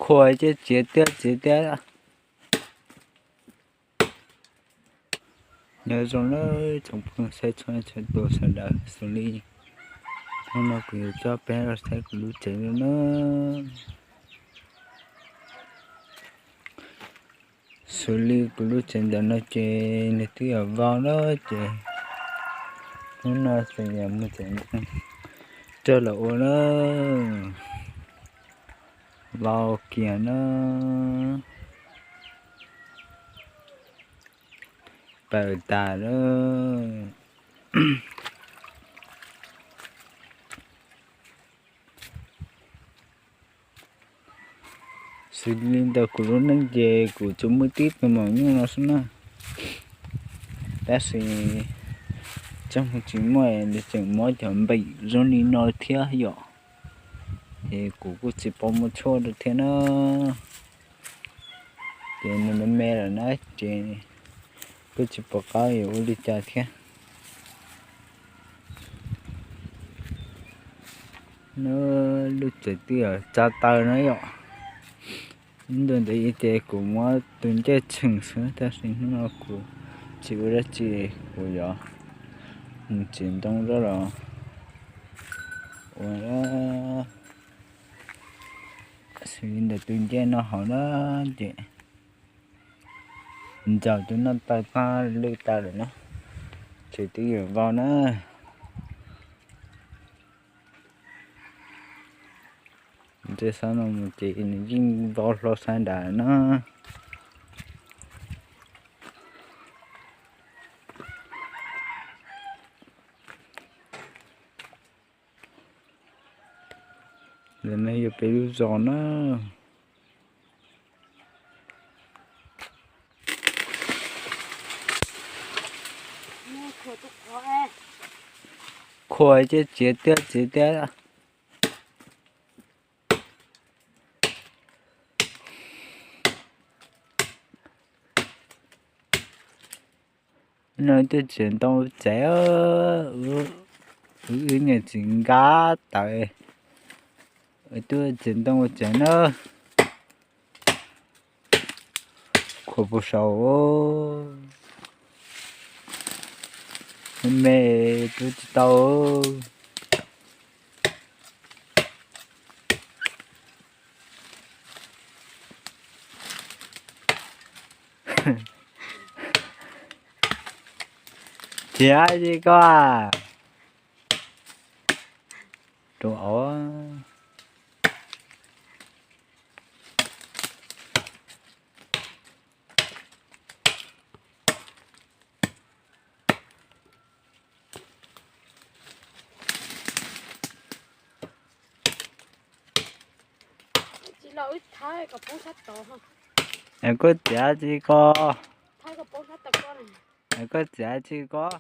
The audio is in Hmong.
Qhuas ces txiav tiag txiav tiag. Nyob zoo nawb tsoom phooj ywg txhua txhua tus sawv daws, xws li hnub no kuv yuav coj peb los saib kuv lub tsev dua na. Xws li kuv lub tsev ntawm no ces nws twb yuav vau lawm ces hnub no tseem yuav mus tsev ntoo rau los ua na. Vau kiag na. Pawm tas lawm. Xws li ntawm kuv lub neej ces kuv tsuas muaj tib tug maum nyuj no xwb na. Tab sis tseem tsis muaj li, tseem muab cov npeem zoo li no thiab yom. Ces kuv kuj tsis pom muaj tshuaj rau thiab na. Ces nws me me lawm na ces kuj tsis pom qab yuav ua li cas thiab. Lub tsev twb yuav tsa taw na yom. Ib ntu ntawd ces kuv muab tus ncej tsheem xwb tab sis hnub no kuv tsis ua dab tsi, kuv yuav mus txiav ntoo rau los ua. Xws li ntawm tus ncej no hauv na ces ntsaum tus noj taw tag lwj tas lawm na, ces twb yuav vau na. Ntsej xab no mus ces nws yeej vau hlo sab nrad na. Lawm no yog peb lub zos na. Khuas ces txiav tiag txiav tiag. No twb txiav ntoo tsev, wb niam txiv nkag tawm, twb txiav ntoo tsev na. Khuas puas saud, me rub tsis tau. Txiav li koj a. Rau os. Es koj txiav tsis koj. Es koj txiav tsis koj.